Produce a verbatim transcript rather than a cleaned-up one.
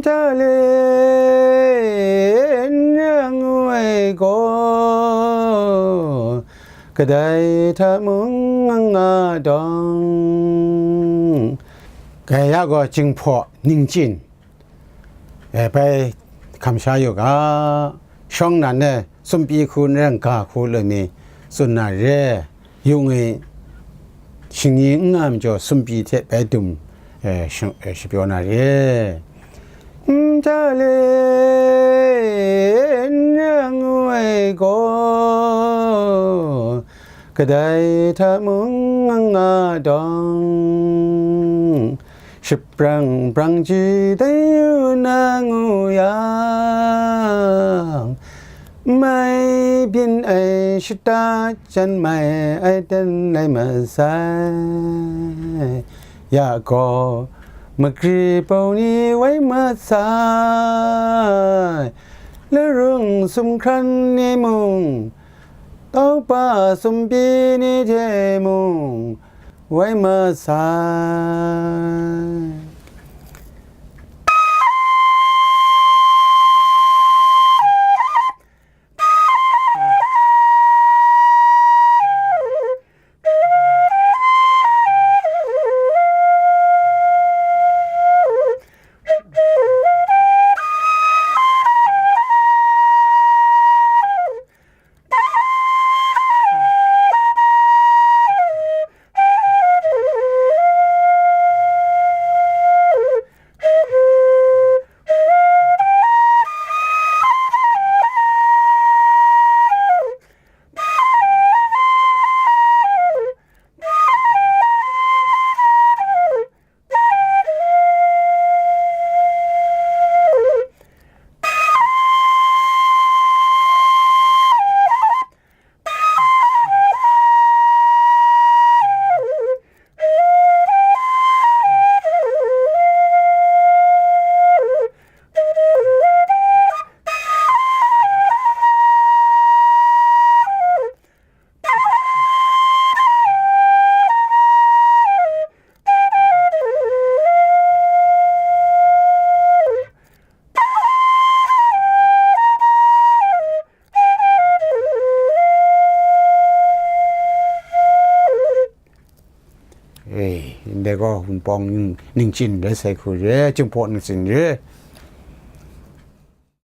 Nhtale n ra ngu ai gaw, kadai hta mung nga dawng. Gaya gaw Jinghpaw ningchin, e, bai hkam sha yu ga, shawng nnan e sumpyi hku n rai, ga hku loi mi tsun na re. Yung e, shingni n nga majaw sumpyi hte bai dum, e, shing-, e, shapyaw na re. Nhtale n ra ngu ai gaw, kadai hta mung nga dawng, shabrang brang ji dai yu na ngu yang, mai byin ai shata jan mai ai dan lai masai. Ya gaw, magri bau ni wai masai, larung sumhkran ni mung, taupa sumpyi ni hte mung, wai masai. E, ndai gaw Wunpawng ning-, ningchin rai sai hku re, Jinghpaw ningchin re.